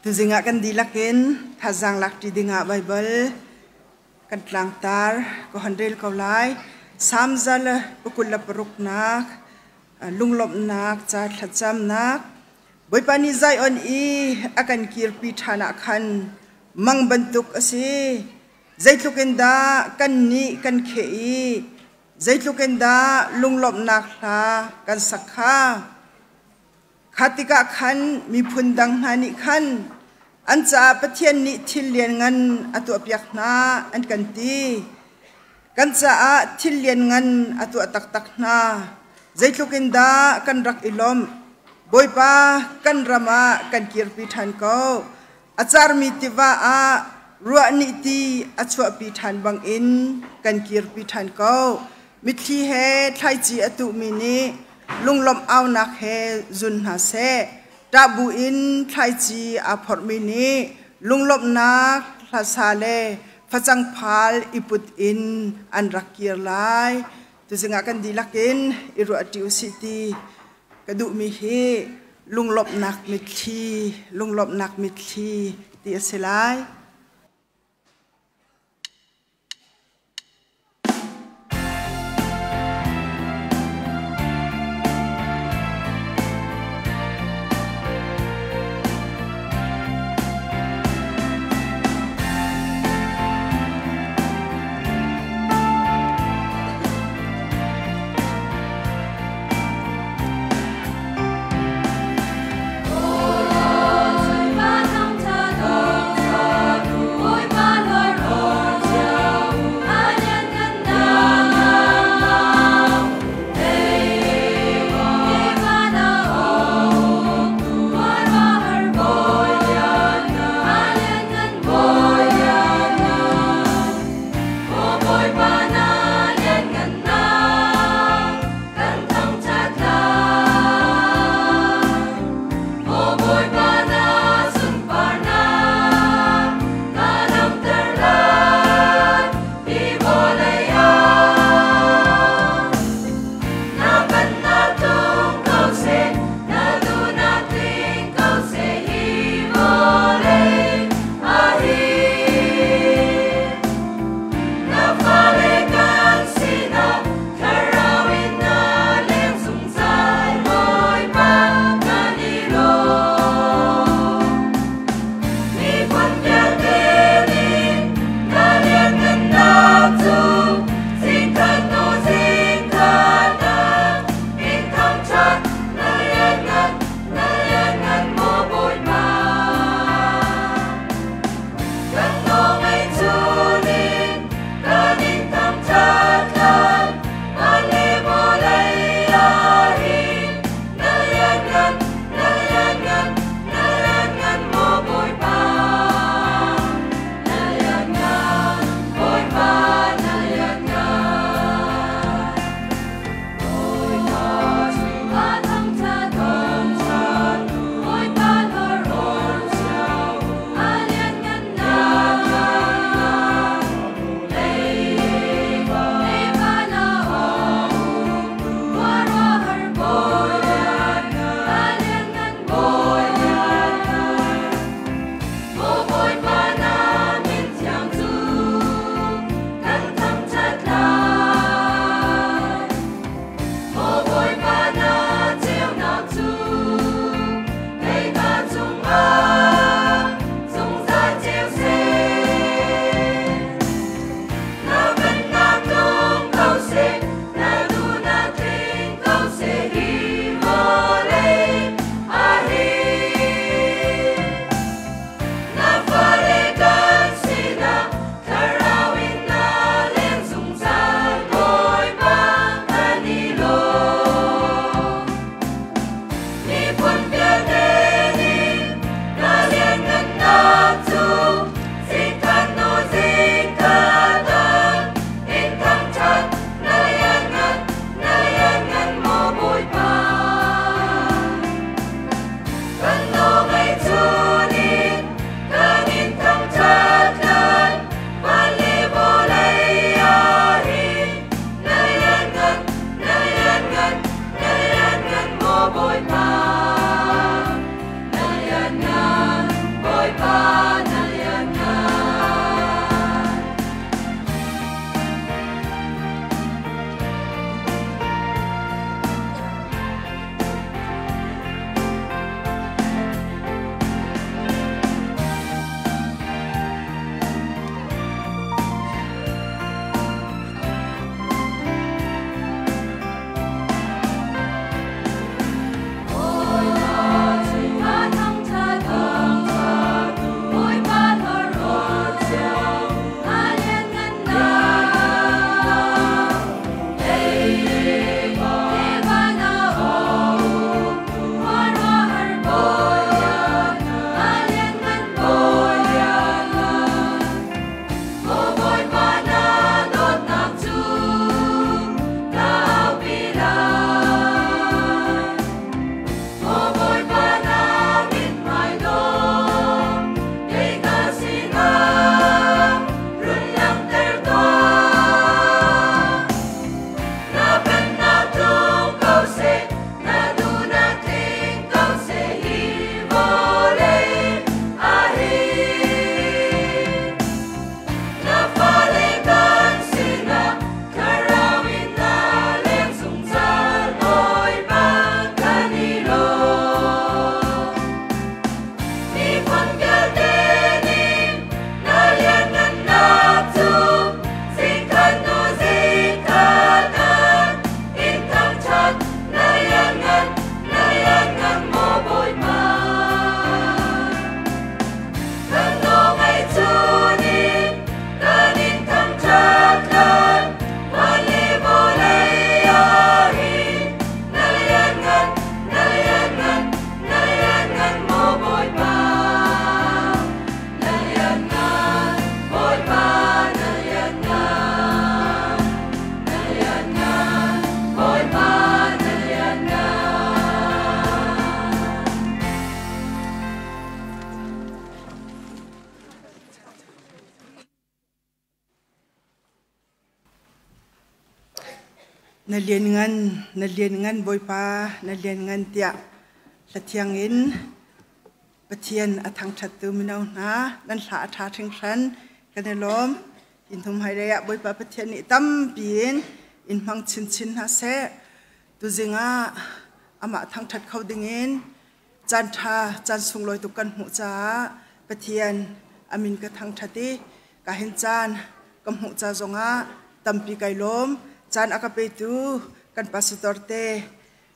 Tuzing ah kan dihlak in thazaang lak ṭi dingah Baibal kan tlangtar ka hon rel ko lai. Salm 126 lunglawmhnak ca thlacamnak Bawipa nih Zion i a kan kirpi ṭhan ah khan mang bantuk a si. Zeitluk in dah kannih kan kheh i zeitluk in dah lunglawmhnak hla kan sak kha. Kha tikah khan miphun dang hna nih khan an caah Pathian nih thil lianngan a tuahpiak hna an kan ti. Kan caah thil lianngan a tuah taktak hna. Zeitluk in dah kan rak i lawmh. Bawipa kan ram ah kan kirpi ṭhan ko. A carmi tiva ah ruah nih ti a chuahpi ṭhan bangin kan kirpi ṭhan ko. Mitthli he thlaici a tuhmi nih lunglawmh aunak he zun hna seh. Ṭah buin thlaici aa phorhmi nih lunglawmhnak hlasa le facang phal i put in an rak kir lai. Tuzing ah kan dihlak in i ruahṭi usih ti ka duhmi hi lunglawmhnak mitthli, lunglawmhnak mitthli ti a si lai. Na lianngan, na lianngan Bawipa, na lianngan tiah hlathiang in Pathian a thangṭhattu mino hna nan hla a ṭha hringhran kan i lawm. Hi hmailei ah Bawipa Pathian nih tampi in in hmang chinchin hna seh. Tuzing ah amah thangṭhat kho dingin caan ṭha, caan sunglawi tuk kan hmuh caah Pathian a min ka thangṭhat i ka hin caan ka hmuh ca zongah tampi kai lawm. Caan a ka petu kan pastor te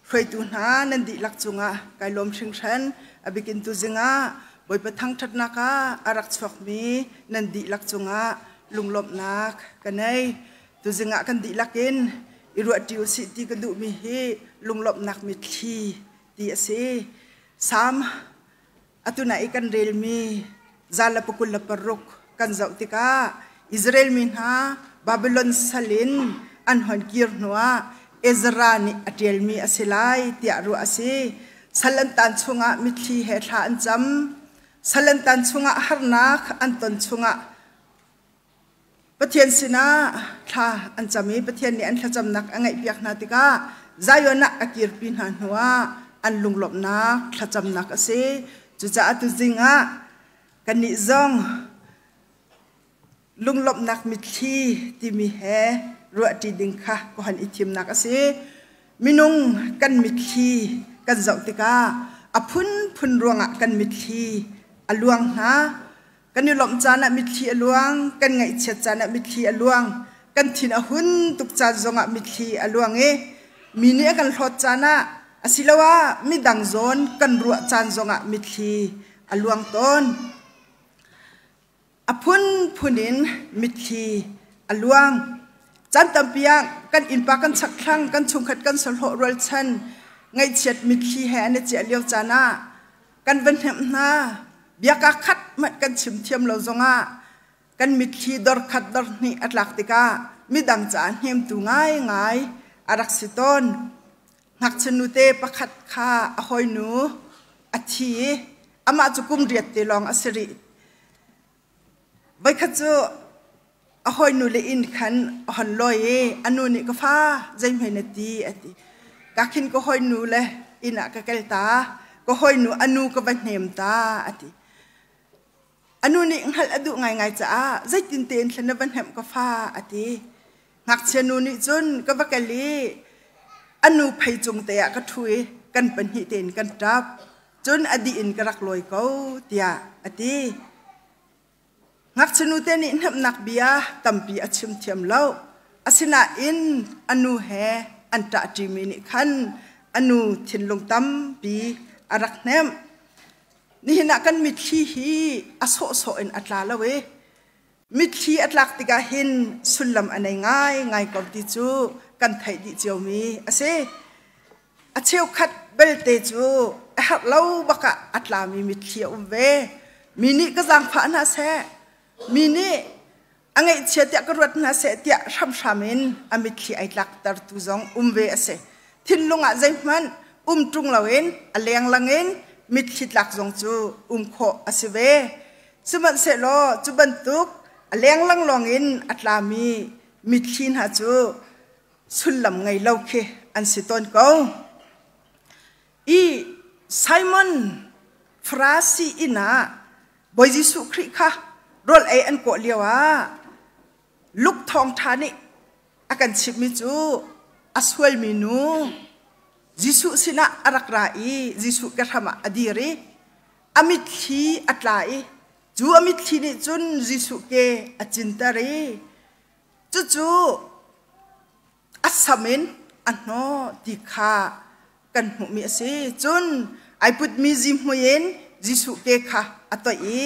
hruaitu hna nan dihlak cungah kai lawm hringhran. A bikin tuzing ah Bawipa thangṭhatnak ah a rak chuakmi nan dihlak cungah lunglawmhnak ka nei. Tuzing ah kan dihlak in i ruahṭi usih ti ka duhmi hi lunglawmhnak mitthli ti a si. Salm atu na i kan relmi 126 kan zoh tikah Israel mi hna Babylon sal in an hon kir hnuah Ezra nih a ṭialmi a si lai tiah ruah a si. Sal an tan chungah mitthli he thla an cam. Sal an tan chungah harnak an ton chungah Pathian sinah thla an cam i Pathian nih an thlacamnak a ngaihpiak hna tikah Zion ah a kirpi hna hnuah an lunglawmhnak thlacamnak a si. Cucaah tuzing ah kannih zong lunglawmhnak mitthli timi he ruahṭi ding kha ka hon i thimnak a si. Minung kan mitthli kan zoh tikah a phunphun ruangah kan mitthli a luang hna. Kan i lawmh caan ah mitthli a luang, kan ngaihchiat caan ah mitthli a luang, kan thin a hun tuk caan zongah mitthli a luang i mi nih a kan hlawt caan ah asiloah midang zawn kan ruah caan zongah mitthli a luang tawn. A phunphun in mitthli a luang. Caan tampi ah kan innpa kan chakthlang, kan chungkhat kan sahlawh rualchan ngaihchiat mitthli he an i ciah lio caan ah kan va hnemh hna. Biaka khat hmanh kan chim thiam lo zongah kan mitthli dor khat dor hnih a tlak tikah midang caah hnemtu ngaingai a rak si tawn. Ngakchia nute pakhat kha a hawinu a thi i amah cu kum riat te lawng a si rih. Voikhat cu a hawinu le inn khan a hon lawi i a nu nih ka fa zeihmai na ti a ti. Ka khin ka hawinu le inn ah ka kal ta, ka hawinu a nu ka va hnem ta a ti. A nu nih hngalh a duh ngaingai caah zeitin tein thlen na va hnemh ka fa a ti. Ngakchia nu nih cun ka va kal i a nu phei cung te ah ka ṭhu i kan pahnih tein kan ṭap. Cun a dih in ka rak lawi ko tiah a ti. Ngakchia nute nih hnemhnak bia tampi a chim thiam lo. Asinain a nu he an ṭahṭimi nih khan a nu thinlung tampi a rak hnemh. Nihin ah kan mitthli hi a sawhsawh in a tla lo i mitthli a tlak tikah hin sullam a nei ngaingai ko ti cu kan theih dih ciomi a si. A cheukhat belte cu a herh lo bak ah a tlami mitthli a um ve. Mi nih ka zaangfah hna seh, mi nih a ngaihchia tiah ka ruat hna seh tiah hramhram in a mitthli ai tlaktertu zong um ve a si. Thinlung ah zeihmanh um ṭung loin a lenglang in mitthli tlak zong cu um khawh a si ve. Sihmanhsehlaw cu bantuk a lenglang lawng in a tlami mitthli hna cu sullam ngei lo khi an si tawn ko. I Simon Farasi inn ah Bawi Jesuh Khrih kha rawl ei an kawh lio ah Luke thawngṭha nih a kan chimhmi cu a sualmi nu Jesuh sinah a rak ra i Jesuh kehram ah a dir i a mitthli a tla i cu a mitthli nih cun Jesuh ke a cinter i cucu a sam in a hnawh ti kha kan hmuhmi a si. Cun ai putmi zihmui in Jesuh ke kha a toih i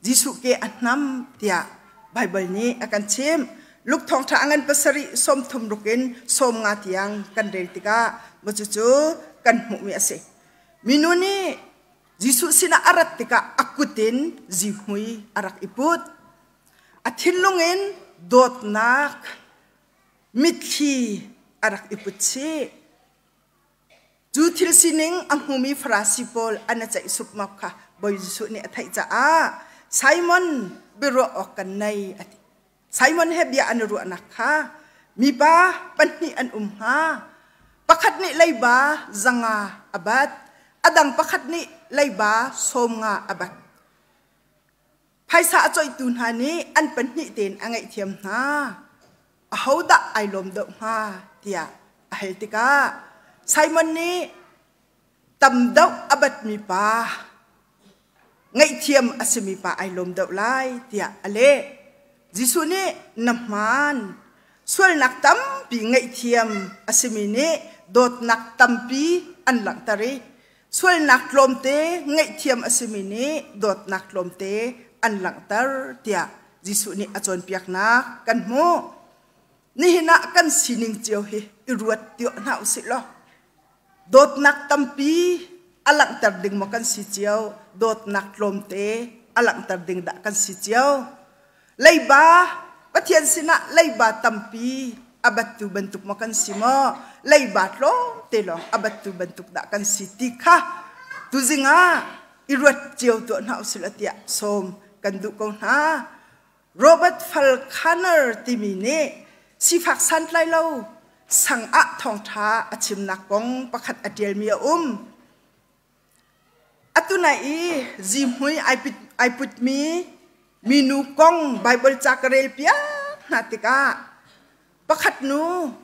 Jesuh ke a hnam tiah Baibal nih a kan chimh. Luke thawngṭha a ngan pasarih sawmthum ruk in 50 tiang kan rel tikah maw cucu kan hmuhmi a si. Minu nih Jesuh sinah a rat tikah a kut in zihmui a rak i put. A thinlung in dawtnak mitthli a rak i put chih. Cu thil sining a hmumi Farasi pawl an a ceih supmap kha Bawi Jesuh nih a theih caah Simon biaruah awk kan nei a ti. Simon he bia an i ruahnak kha Mipa pahnih an um hnga. Pakhat nih leiba 500 a bat, a dang pakhat nih leiba 90 a bat. Phaisa a coihtu hna nih an pahnih tein a ngaihthiam hna. Ahodah ai lawm deuh hnga tiah a hal tikah Simon nih tam deuh a batmi pa ngaihthiam a simi pa ai lawm deuh lai tiah a leh. Jesuh nih na hmaan sualnak tampi ngaihthiam a simi nih dawtnak tampi an langhter i sualnak tlawmte ngaihthiam a simi nih dawtnak tlawmte an langhter tiah Jesuh nih a cawnpiaknak kan hmuh. Nihin ah kan sining cio hi i ruat tiawh hna usih law dawtnak tampi a langhter ding maw kan si cio, dawtnak tlawmte a langhter ding dah kan si cio. Leiba Pathian sinah leiba tampi a battu bantuk maw kan si maw, leiba tlawmte lawng a battu bantuk dah kan si ti kha tuzing ah i ruat cio tuah hna usih law tiah sawm kan duh ko hna. Robert Falconer timi nih sifak santlai lo sang ah thawngṭha a chimnak kong pakhat a ṭialmi a um. Atu nai i zihmui ai putmi minu kong Baibal ca ka rel piak hna tikah pakhat nu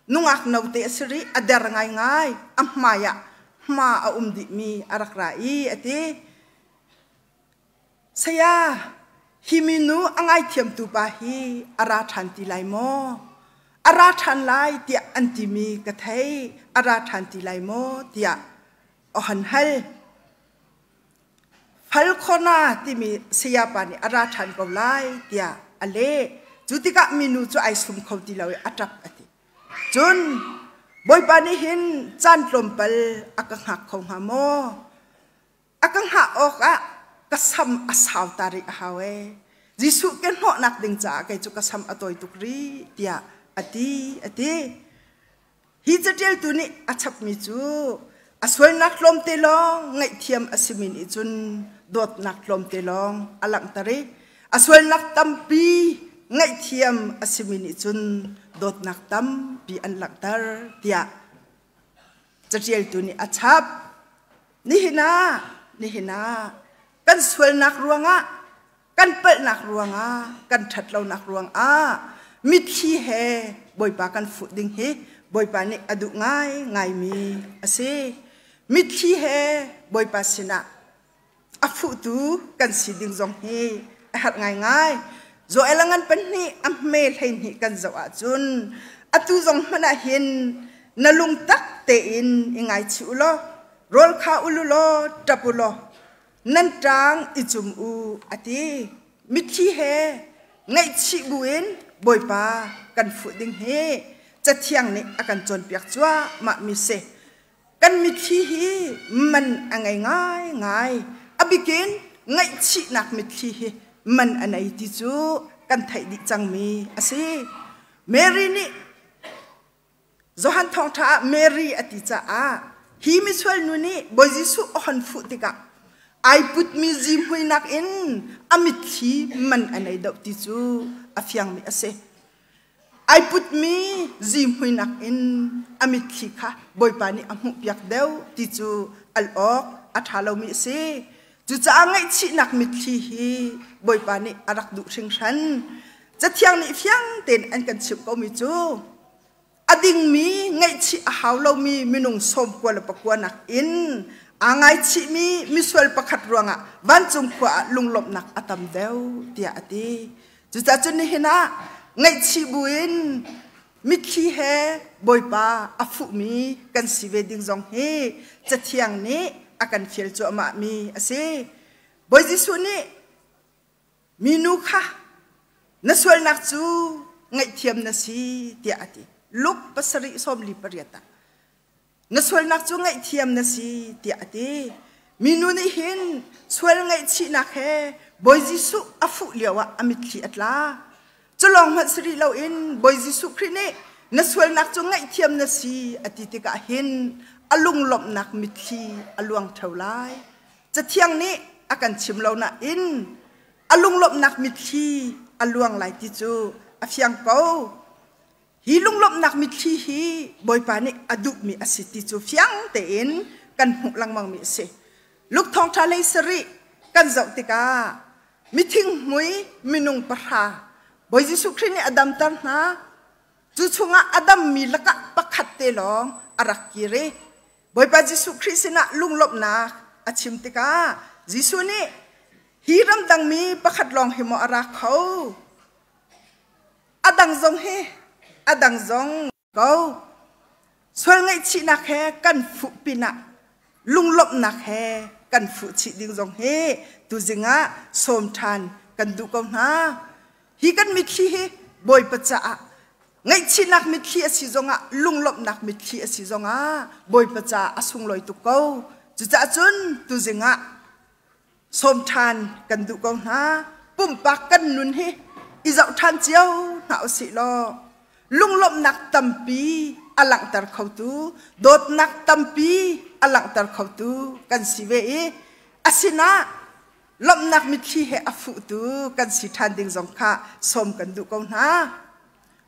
nungak note a si rih, a der ngaingai, a hmai ah hma a um dihmi a rak ra i a ti. Saya, hi minu a ngaithiamtu pa hi a ra ṭhan ti lai maw? A ra ṭhan lai tiah an timi ka thei, a ra ṭhan ti lai maw tiah a hon hal. Falkhona timi sayapa nih a ra ṭhan ko lai tiah a leh. Cu tikah minu cu ai sum kho ti lo i a ṭap a ti. Cun Bawipa nih hin caan tlawmpal a ka hngak kho hnga maw? A ka hngah awkah ka sam a sau ta rih a hau ee. Jesuh ke hnawhnak ding caah kei cu ka sam a tawi tuk rih tiah a ti a ti. Hi catialtu nih a chapmi cu a sualnak tlawmte lawng ngaihthiam a simi nih cun dawtnak tlawmte lawng a langhter i a sualnak tampi ngaihthiam a simi nih cun dawtnak tampi an langhter tiah catialtu nih a chap. Nihin ah, nihin ah kan sualnak ruangah, kan palhnak ruangah, kan ṭhatlonak ruangah mitthli he Bawipa kan fuh ding hi Bawipa nih a duh ngai ngaimi a si. Mitthli he Bawipa sinah a fuhtu kan si ding zong hi a herh ngaingai. Joel a ngan pahnih a hme 12 kan zoh ahcun atu zong hmanh ah hin na lungtak tein i ngaichih u law rawl kha ul u law ṭap u law nan ṭang i cum u a ti. Mitthli he ngaihchih buin Bawipa kan fuh ding hi Cathiang nih a kan cawnpiak cuahmah mi si. Kan mitthli hi man a ngei ngaingai. A bikin ngaihchihnak mitthli hi man a nei ti cu kan theih dih cangmi a si. Mary nih Johan Thawngṭha ah Mary a ti caah hi misual nu nih Bawi Jesuh a hon fuh tikah ai putmi zihmui nakin a mitthli man a nei deuh ti cu a fiangmi a si. Ai putmi zihmui nakin a mitthli kha Bawipa nih a hmuhpiak deuh ti cu al awk a ṭha lomi a si. Cucaah ngaihchihnak mitthli hi Bawipa nih a rak duh hringhran. Cathiang nih fiang tein an kan chimh komi cu a dingmi ngaihchih a hau lomi minung 99 nakin aa ngaichihmi misual pakhat ruangah vancung khua ah lunglawmhnak a tam deuh tiah a ti. Cucaah cun nihin ah ngaihchih buin mitthli he Bawipa a fuhmi kan si ve ding zong hi Cathiang nih a kan fial cuahmahmi a si. Bawi Jesuh nih minu kha na sualnak cu ngaihthiam na si tiah a ti. Luke 7:48 ah na sualnak cu ngaihthiam na si tiah a ti. Minu nih hin sual ngaihchihnak he Bawi Jesuh a fuh lioah a mitthli a tla. Cu lawng hmanh si rih loin Bawi Jesuh Khrih nih na sualnak cu ngaihthiam na si a ti tikah hin a lunglawmhnak mitthli a luang ṭheo lai. Cathiang nih a kan chim lo nain a lunglawmhnak mitthli a luang lai ti cu a fiang ko. Hi lunglawmhnak mitthli hi Bawipa nih a duhmi a si ti cu fiang tein kan hmuh lengmangmi a si. Luke thawngṭha lei sarih kan zoh tikah mithinghmui minung pahra Bawi Jesuh Khrih nih a damter hna. Cu chungah a dammi lakah pakhat te lawng a rak kir i Bawipa Jesuh Khrih sinah lunglawmhnak a chim tikah Jesuh nih hi ramdangmi pakhat lawng hi maw a ra kho? A dang zong hi a dang zong ko. Sual ngaihchihnak he kan fuh pinah lunglawmhnak he kan fuh chih ding zong hi tuzing ah sawm ṭhan kan duh ko hna. Hi kan mitthli hi Bawipa caah ngaihchihnak mitthli a si zongah lunglawmhnak mitthli a si zongah Bawipa caah a sunglawi tuk ko. Cucaah cun tuzing ah sawm ṭhan kan duh ko hna. Pumpak kan nun hi i zoh ṭhan cio hna usih law lunglawmhnak tampi a langhter khotu, dawtnak tampi a langhter khotu kan si ve i a sinah lawmhnak mitthli he a fuhtu kan si ṭhan ding zong kha sawm kan duh ko hna.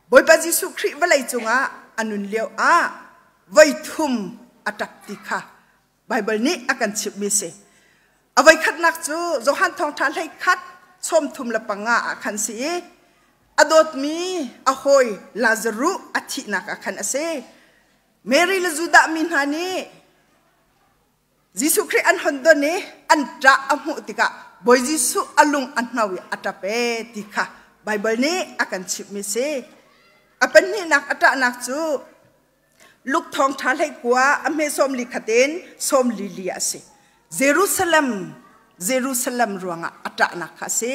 Bawipa Jesuh Khrih vawlei cungah a nun lio ah voi thum a ṭap ti kha Baibal nih a kan chimhmi si. A voikhatnak cu Johan Thawngṭha 11 35 ah khan si i a dawtmi a hawi Lazaruh a thihnak ah khan a si. Mary le Judah mi hna nih Jesuh Khrih an hon don i an ṭah a hmuh tikah Bawi Jesuh a lung a hno i a ṭap ee ti kha Baibal nih a kan chimhmi si. A pahnihnak a ṭahnak cu Luke thawngṭha 19 a hme 41 in 44 a si. Jerusalem, Jerusalem ruangah a ṭahnak kha a si.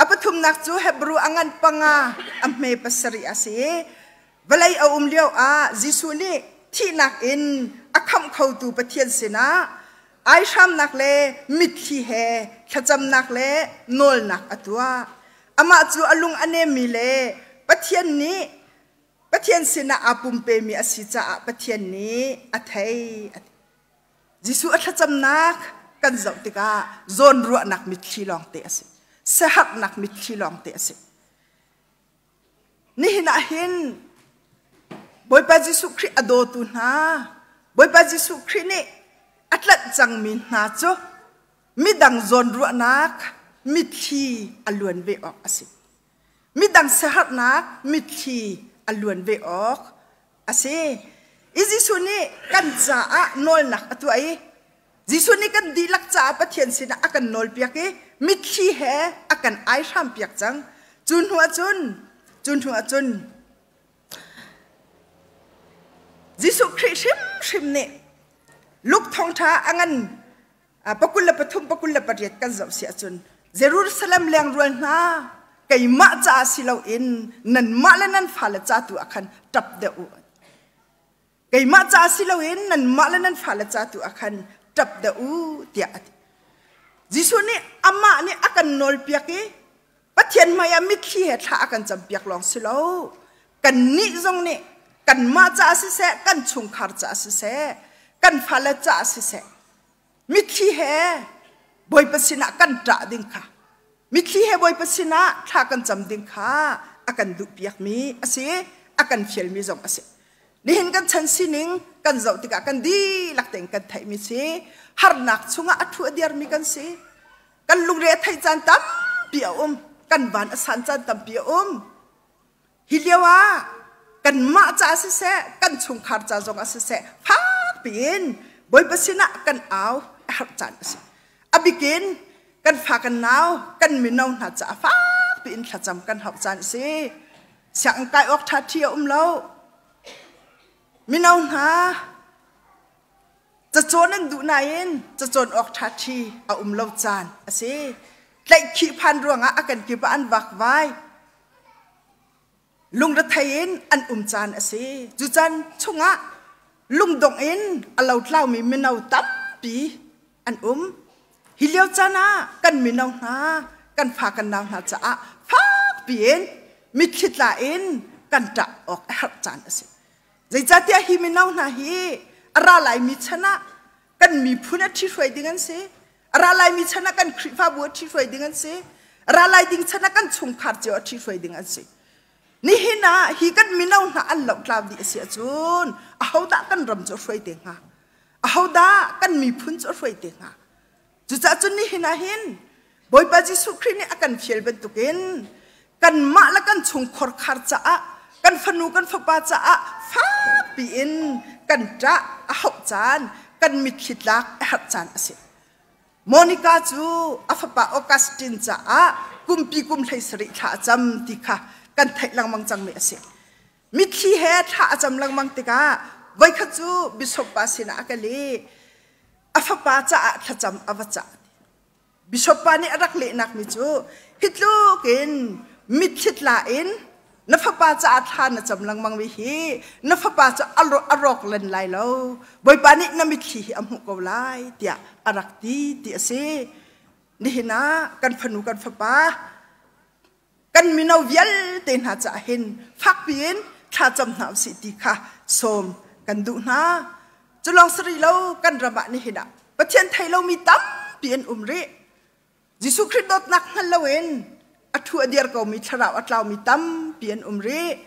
A pathumnak cu Hebrew a ngan panga a hme pasarih a si i vawlei a um lio ah Jesuh nih thihnak in a khamh khotu Pathian sinah aihramnak le mitthli he thlacamnak le nawlnak a tuah. Amah cu a lung a nemmi le Pathian nih Pathian sinah aa pumpemi a si caah Pathian nih a thei. Jesuh a thlacamnak kan zoh tikah zawnruahnak mitthli lawngte a si. Siaherhnak mitthli lawngte a si. Nihin ah hin Bawipa Jesuh Khrih a dawtu hna, Bawipa Jesuh Khrih nih a tlanh cangmi hna cu midang zawnruahnak mitthli a luan ve awk a si. Midang siaherhnak mitthli a luan ve awk a si. I Jesuh nih kan caah nawlnak a tuah i Jesuh nih kan dihlak caah Pathian sinah a kan nawlpiak i mitthli he a kan aihrampiak cang. Cu hnu ahcun, cu hnu ahcun Jesuh Khrih hrimhrim nih Luke thawngṭha a ngan 23 28 kan zoh si ahcun Jerusalem lengrual hna keimah caah si loin nanmah le nan fale ca tu ah khan ṭap deuh u. Keimah caah si loin nanmah le nan fale ca tu ah khan ṭap deuh u tiah a ti. Jesuh nih amah nih a kan nawlpiak i Pathian hmaiah mitthli he thla a kan campiak lawng si lo. Kannih zong nih kanmah caah siseh, kan chungkhar caah siseh, kan fale caah siseh, mitthli he Bawipa sinah kan ṭah ding kha, mitthli he Bawipa sinah thla kan cam ding kha a kan duhpiakmi a si, a kan fialmi zong a si. Nihin kan chan sining kan zoh tikah kan dihlak tein kan theihmi si, harnak chungah a ṭhu a dirmi kan si. Kan lungre a theih caan tampi a um, kan van a san caan tampi a um. Hi lio ah kanmah ca siseh, kan chungkhar ca zong ah siseh, fak piin Bawipa sinah kan au a herh caan a si. A bikin kan fa kan nau, kan mino hna caah fak piin thlacam kan hauh caan a si. Sianginn kai awk ṭha ṭhi a um lo. Mino hna Cacawn an duh nain cacawn awk ṭhaṭhi a um lo caan a si. Tlaihkhih phan ruangah a kan kip ah an vakvai. Lungrethei in an um caan a si. Cu caan chungah lungdongh in a lotlaumi mino tampi an um. Hi lio caan ah kan mino hna, kan fa kan nau hna caah fakpi in mitthli tla in kan ṭah awk a herh caan a si. Zeicahtiah hi mino hna hi a ra laimi chan ah kan miphun a ṭhihruai ding an si. A ra laimi chan ah kan Khrihfabu a ṭhihruai ding an si. A ra lai ding chan ah kan chungkhar cio a ṭhihruai ding an si. Nihin ah hi kan mino hna an lohtlau dih a si ahcun ahodah kan ram cu a hruai te hnga? Ahodah kan miphun cu a hruai te hnga? Cucaah cun nihin ah hin Bawipa Jesuh Khrih nih a kan fial bantukin kanmah le kan chungkhar khar caah kan fanu kan fapa caah fakpi in kan ṭah a hauh caan kan mitthli tlak a herh caan a si. Monica cu a fapa Augustine caah kumpi kum 17 thla a cam ti kha kan theih lengmang cangmi a si. Mitthli he thla a cam lengmang tikah voikhat cu bishop pa sinah a kal i a fapa caah thlacam a va cah. Bishop pa nih a rak lehnak mi cu hi tluk in mitthli tla in na fapa caah thla na cam lengmang mi hi na fapa cu a rawk len lai lo. Bawipa nih na mitthli hi a hmuh ko lai tiah a rak ti ti a si. Nihin ah kan fanu kan fapa kan mino vialte hna caah hin fakpi in thlacam hna usih ti kha sawm kan duh hna. Cu lawng si rih lo kan ram ah nihin ah Pathian thei lomi tampi an um rih. Jesuh Khrih dawtnak hngal loin a thu a dir komi thlarau a tlaumi tampi an um rih.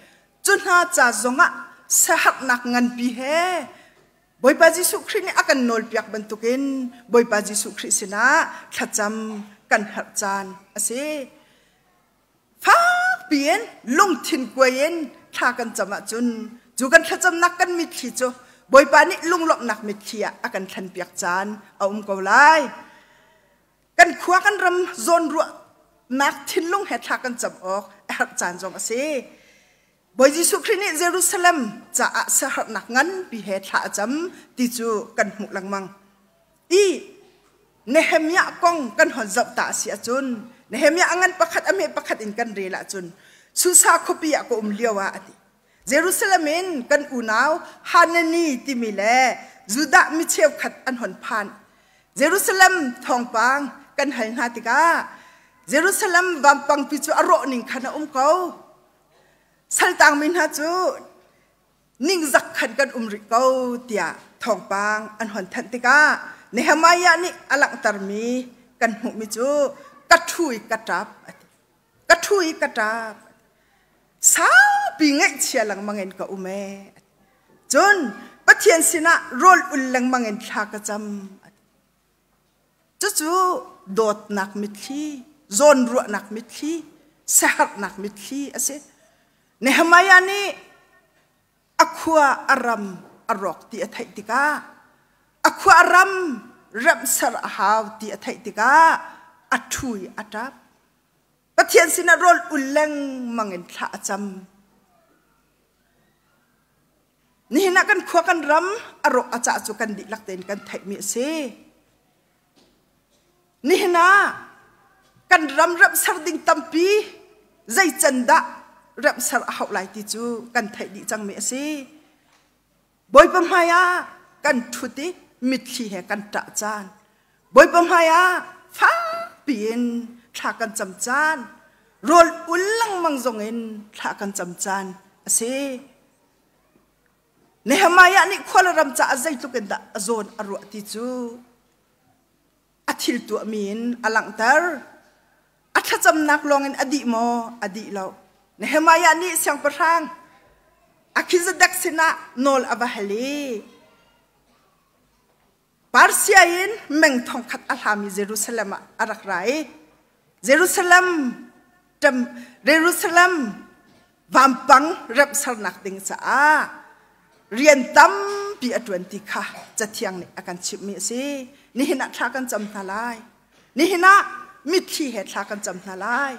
Cu hna ca zongah siaherhnak nganpi he Bawipa Jesuh Khrih nih a kan nawlpiak bantukin Bawipa Jesuh Khrih sinah thlacam kan herh caan a si. Fakpi in lungthin kuai in thla kan cam ahcun cu kan thlacamnak kan mitthli cu Bawipa nih lunglawmhnak mitthli ah a kan thlenpiak caan a um ko lai. Kan khua kan ram zawnruahnak thinlung he thla kan cam awk a herh caan zong a si. Bawi Jesuh Khrih nih Jerusalem caah siaherhnak nganpi he thla a cam ti cu kan hmuh lengmang. I Nehemiah kong kan hon zoh ta a si ahcun Nehemiah a ngan pakhat a hme pakhat in kan rel ahcun Susa khuapi ah ka um lio ah a ti. Jerusalem in kan unau Hanani timi le Judah mi cheukhat an hon phan. Jerusalem thawngpang kan hal hna tikah Jerusalem vampangpi cu a rawh ning khan a um ko. Saltangmi hna cu ningzak khan kan um rih ko tiah thawngpang an hon thanh tikah Nehemiah nih a langhtermi kan hmuhmi cu ka ṭhu i ka ṭap a ti. Ka ṭhu i ka ṭap. Saupi ngaihchia lengmang in ka um ee. Cun Pathian sinah rawl ul lengmang in thla ka cam a ti. Cucu dawtnak mitthli, zawnruahnak mitthli, siaherhnak mitthli a si. Nehemiah nih a khua a ram a rawk ti a theih tikah a khua a ram remhser a hau ti a theih tikah a ṭhu i a ṭap. Pathian sinah rawl ul lengmang in thla a cam. Nihin ah kan khua kan ram a rawk a cah cu kan dihlak tein kan theihmi a si. Nihin ah kan ram remhser ding tampi zei can dah remhser a hauh lai ti cu kan theih dih cangmi a si. Bawipa hmai ah kan ṭhut i mitthli he kan ṭah caan. Bawipa hmai ah fakpi in thla kan cam caan. Rawl ul lengmang zong in thla kan cam caan a si. Nehemiah nih khua le ram caah zeitluk in dah a zawn a ruah ti cu a thil tuahmi in a langhter. A thlacamnak lawngin a dih maw? A dih lo. Nehemiah nih siangpahrang Akhizadek sinah nawl a va hal i Persia in meng thongkhat a hlami Jerusalem ah a rak ra i Jerusalem Jerusalem vampang remhsernak ding caah rian tampi a ṭuan ti kha Cathiang nih a kan chimhmi a si. Nihin ah thla kan cam hna lai. Nihin ah mitthli he thla kan cam hna lai.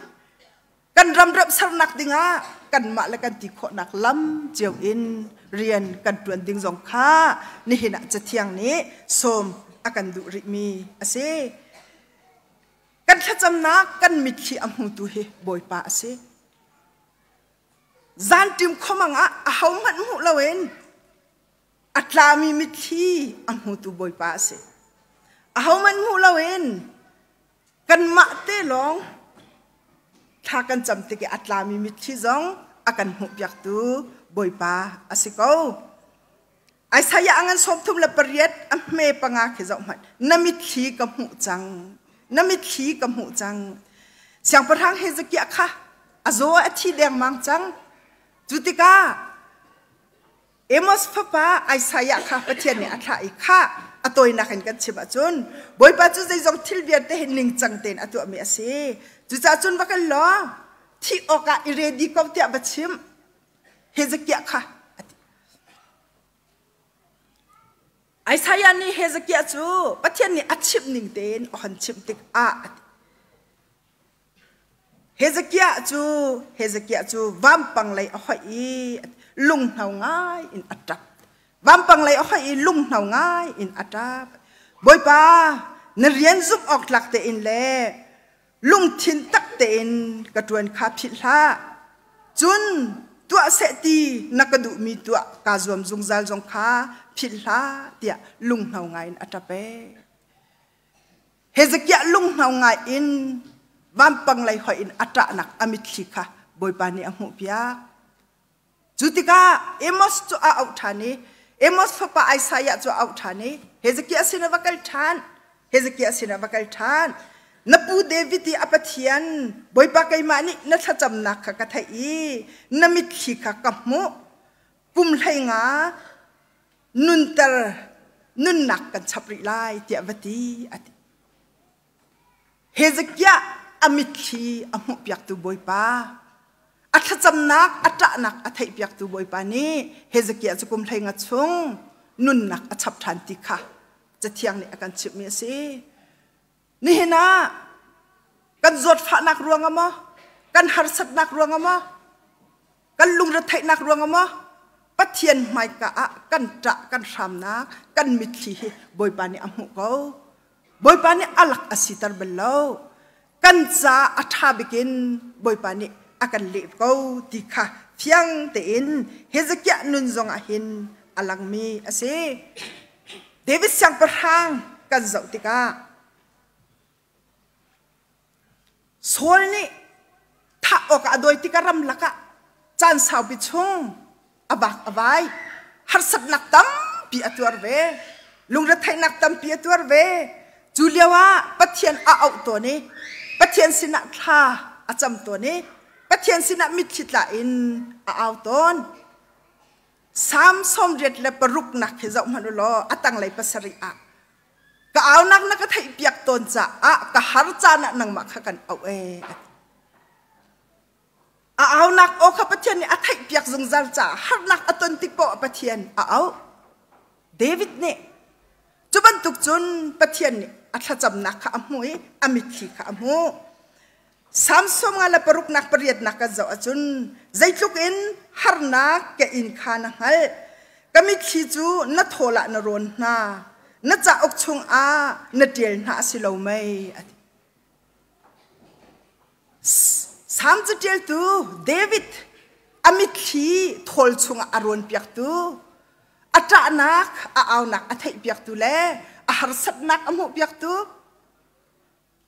Kan ram remhsernak dingah kanmah le kan ti khawhnak lam cio in rian kan ṭuan ding zong kha nihin ah Cathiang nih sawm a kan duh rihmi a si. Kan thlacamnak kan mitthli a hmutu hi Bawipa a si. Zanṭim khuamang ah ahohmanh hmuh loin a tlami mitthli a hmutu Bawipa a si. Ahohmanh hmuh loin kanmah te lawng thla kan cam tik i a tlami mitthli zong a kan hmuhpiaktu Bawipa a si ko. Isaiah a ngan 38 a hme panga khi zoh hmanh. Na mitthli ka hmuh cang. Na mitthli ka hmuh cang. Siangpahrang Hezekiah kha a zaw a thi dengmang cang. Cu tikah Amos fapa Isaiah kha Pathian nih a thlah i kha a tawinak in kan chim ahcun Bawipa cu zeizong thil vialte hi ningcang tein a tuahmi a si. Cucaah cun va kal law thih awkah i ready ko tiah va chim. Hezekiah kha a ti. Isaiah nih Hezekiah cu Pathian nih a chimh ning tein a hon chimh tikah a ti. Hezekiah cu Hezekiah cu vampang lei a hoih i lunghno ngai in a ṭap. Vampang lei a hoih i lunghno ngai in a ṭap. Bawipa, na rian zumh awk tlak tein le lungthin tak tein ka ṭuan kha philh hlah. Cun tuah seh ti na ka duhmi tuah kaa zuam zungzal zong kha philh hlah tiah lunghno ngai in a ṭap ee. Hezekiah lunghno ngai in vampang lei hoih in a ṭahnak a mitthli kha Bawipa nih a hmuhpiak. Cu tikah Amos cu a auh ṭhan i Amos fapa Isaiah cu a auh ṭhan i Hezekiah sinah va kal ṭhan. Hezekiah sinah va kal ṭhan. Na pu David i a Pathian Bawipa keimah nih na thlacamnak kha ka theih i na mitthli kha ka hmuh. Kum 15 nunter nunnak kan chap rih lai tiah va ti a ti. Hezekiah a mitthli a hmuhpiaktu Bawipa, a thlacamnak a ṭahnak a theihpiaktu Bawipa nih Hezekiah cu kum 15 chung nunnak a chap ṭhan ti kha Cathiang nih a kan chimhmi a si. Nihin ah kan zawtfahnak ruangah maw, kan harsatnak ruangah maw, kan lungretheihnak ruangah maw Pathian hmaika ah kan ṭah kan hramnak kan mitthli hi Bawipa nih a hmuh ko. Bawipa nih a lak a siter bal lo. Kan ca a ṭha bikin Bawipa nih a kan leh ko ti kha fiang tein Hezekiah nun zong ah hin a langmi a si. David siangpahrang kan zoh tikah Saul nih thah awkah a dawi tikah ramlak ah caan saupi chung a vak a vai. Harsatnak tampi a tuar ve. Lungretheihnak tampi a tuar ve. Cu lio ah Pathian a auh tawn i Pathian sinah thla a cam tawn i Pathian sinah mitthli tla in a au tawn. Salm 86 hi zoh hmanh u law a tanglei pasarih ah Ka aunak na ka theihpiak tawn caah ka har caan ah nangmah kha kan auh ee. A aunak aw kha Pathian nih a theihpiak zungzal caah harnak a ton tik paoh ah Pathian a auh. David nih cu bantuk cun Pathian nih a thlacamnak kha a hmuh i a mitthli kha a hmuh. Salm 56 pariatnak kan zoh ahcun zeitluk in harnak ka in kha na hngalh. Ka mitthli cu na thawl ah na rawn hna. Na cauk chungah na ṭial hna a si lo mei? A ti. Salm caṭialtu David a mitthli thawl chungah a rawnpiaktu, a ṭahnak, a aunak a theihpiaktu le a harsatnak a hmuhpiaktu,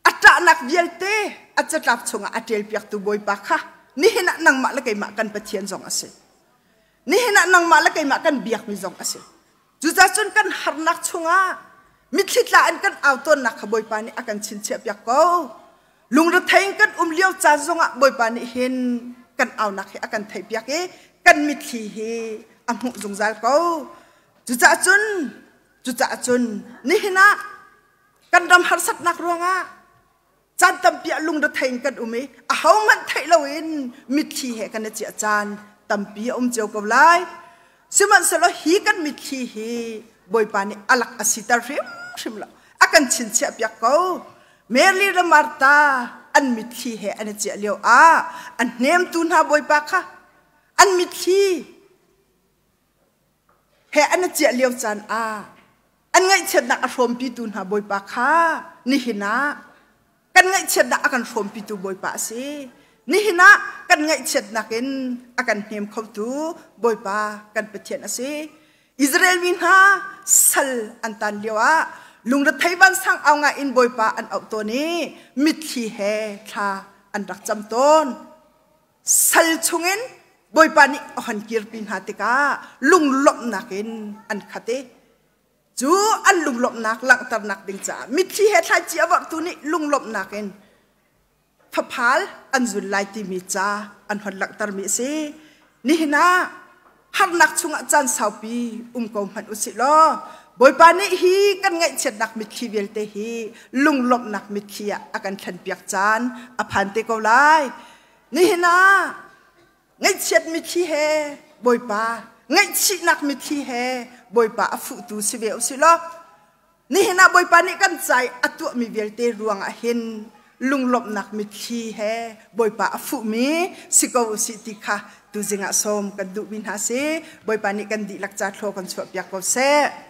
A ṭahnak vialte a catlap chungah a ṭialpiaktu Bawipa kha nihin ah nangmah le keimah kan Pathian zong a si. Nihin ah nangmah le keimah kan biakmi zong a si. Cucaah cun kan harnak chungah mitthli tla in kan au tawnnak kha Bawipa nih a kan chinchiahpiak ko. Lungrethei in kan um lio caan zongah Bawipa nih hin kan aunak hi a kan theihpiak i kan mitthli hi a hmuh zungzal ko. Cucaah cun cucaah cun nihin ah Kan ram harsatnak ruangah caan tampi ah lungrethei in kan um i ahohmanh theih loin mitthli he kan i ciah caan tampi a um cio ko lai. Sihmanhsehlaw hi kan mitthli hi Bawipa nih a lak a siter hrimhrim lo. A kan chinchiah piak ko. Mary le Martha an mitthli he an i ciah lio ah a hnemtu hna Bawipa kha an mitthli he an i ciah lio caan ah an ngaihchiatnak a hrawmpitu hna Bawipa kha nihin ah kan ngaihchiatnak a kan hrawmpitu Bawipa a si. Nihin ah kan ngaihchiatnak in a kan hnem khotu Bawipa kan Pathian a si. Israel mi hna sal an tan lio ah lungrethei vansang au ngai in Bawipa an auh tawn i mitthli he thla an rak cam tawn. Sal chungin Bawipa nih a hon kirpi hna tikah lunglawmhnak in an khat i cu an lunglawmhnak langhternak ding caah mitthli he thlaici a vorhtu nih lunglawmhnak in faphal an zun lai timi ca an hon langhtermi a si. Nihin ah harnak chungah caan saupi um ko hmanh usih law Bawipa nih hi kan ngaihchiatnak mitthli vialte hi lunglawmhnak mitthli ah a kan thlenpiak caan a phan te ko lai. Nihin ah ngaihchiat mitthli he Bawipa ngaihchihnak mitthli he Bawipa a fuhtu si ve usih law Nihin ah Bawipa nih kan ca i a tuahmi vialte ruangah hin lunglawmhnak mitthli he Bawipa a fuhmi si ko usih ti kha tuzing ah sawm kan duhmi hna si. Bawipa nih kan dihlak ca thlaw kan chuahpiak ko seh.